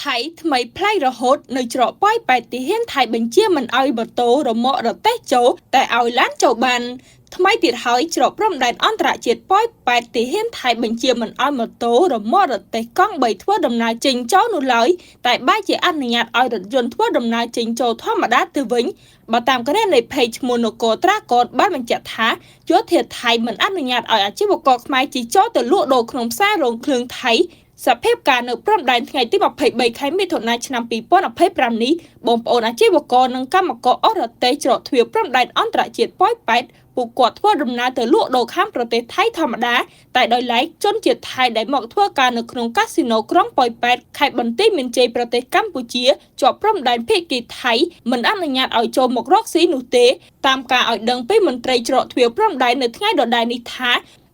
ថៃថ្មីប្លែករហូតនៅច្រកប៉ោយប៉ែតទាហានថៃបញ្ជាមិនឲ្យម៉ូតូរ៉ឺម៉ករទេះចូលតែឲ្យឡានចូលបានថ្មីទៀតហើយច្រកព្រំដែនអន្តរជាតិប៉ោយប៉ែតទាហានថៃបញ្ជាមិនឲ្យម៉ូតូរ៉ឺម៉ករទេះកង់3ធ្វើដំណើរចេញចូលនោះឡើយតែបែរជាអនុញ្ញាតឲ្យរថយន្តធ្វើដំណើរចេញចូលធម្មតាទៅវិញបើតាមគណនីផេកឈ្មោះនគរត្រាកតបានបញ្ជាក់ថាយោធាថៃមិនអនុញ្ញាតឲ្យអាជីវករខ្មែរជិះចូលទៅលក់ដូរក្នុងផ្សាររោងភ្លើងថៃសភាពការនៅព្រំដែនថ្ងៃទី23ខែមិថុនាឆ្នាំ2025នេះបងប្អូនអាជីវករនិងកម្មករអរទេសច្រកទ្វារព្រំដែនអន្តរជាតិប៉ោយប៉ែតពួកគាត់ធ្វើដំណើរទៅលក់ដូរខាងប្រទេសថៃធម្មតាតែដោយឡែកជនជាតិថៃដែលមកធ្វើការនៅក្នុងកាស៊ីណូក្រុងប៉ោយប៉ែតខេត្តបន្ទាយមានជ័យប្រទេសកម្ពុជាជាប់ព្រំដែនភាគីថៃមិនអនុញ្ញាតឲ្យចូលមករកស៊ីនោះទេតាមការឲ្យដឹងពីមន្ត្រីច្រកទ្វារព្រំដែននៅថ្ងៃដដែលនេះថា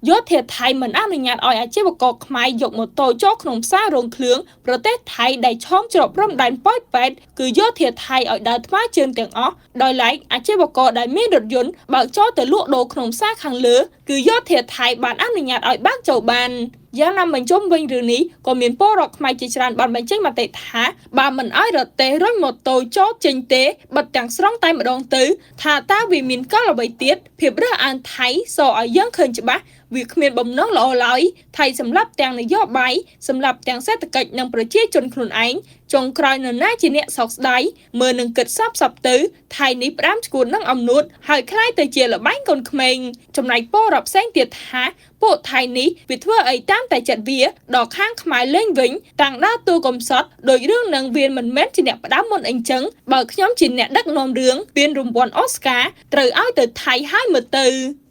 យោធាថៃមិនអនុញ្ញាតឲ្យអាជីវករខ្មែរយកម៉ូតូចូលក្នុងផ្សាររោងគ្រឿងប្រទេសថៃដែលឆ្លងច្រកព្រំដែនប៉ោយប៉ែតគឺយោធាថៃឲ្យដើរថ្មើរជើងទាំងអស់ដោយឡែកអាជីវករដែលមានរថយន្តបើកចូលទៅលក់ដូរក្នុងផ្សារខាងលើគឺយោធាថៃបានអនុញ្ញាតឲ្យបើកចូលបានយ៉ាងណាមិញជុំវិញរឿងនេះក៏មានពលរដ្ឋខ្មែរជាច្រើនបានបញ្ចេញមតិថាបើមិនឲ្យរទេះរុញម៉ូតូចូលចេញទេបិទទាំងស្រុងតែម្ដងទៅថាតើវាមានកលអ្វីទៀតភាពរើសអើងថៃសឲ្យយើងឃើញច្បាស់វាគ្មានបំណងល្អឡើយថៃសម្រាប់ទាំងនយោបាយសម្រាប់ទាំងសេដ្ឋកិច្ចនិងប្រជាជនខ្លួនឯងចុងក្រោយនរណាជាអ្នកសោកស្ដាយមើលនឹងគិតសពទៅថៃនេះផ្ដាំឈួតនឹងអំនួតហើយคล้ายទៅជាលបែងកូនក្មេងចំណែកពលរដ្ឋផ្សេងទៀតថាពួកថៃនេះវាធ្វើអីតាមតែចិត្តវាដល់ខាងខ្មែរលេងវិញតាំងដើរតួកំសត់ដោយរឿងនឹងវាមិនមែនជាអ្នកផ្ដាំមុនអីចឹងបើខ្ញុំជាអ្នកដឹកនាំរឿងពានរង្វាន់អូស្ការត្រូវឲ្យទៅថៃហើយមើលទៅ។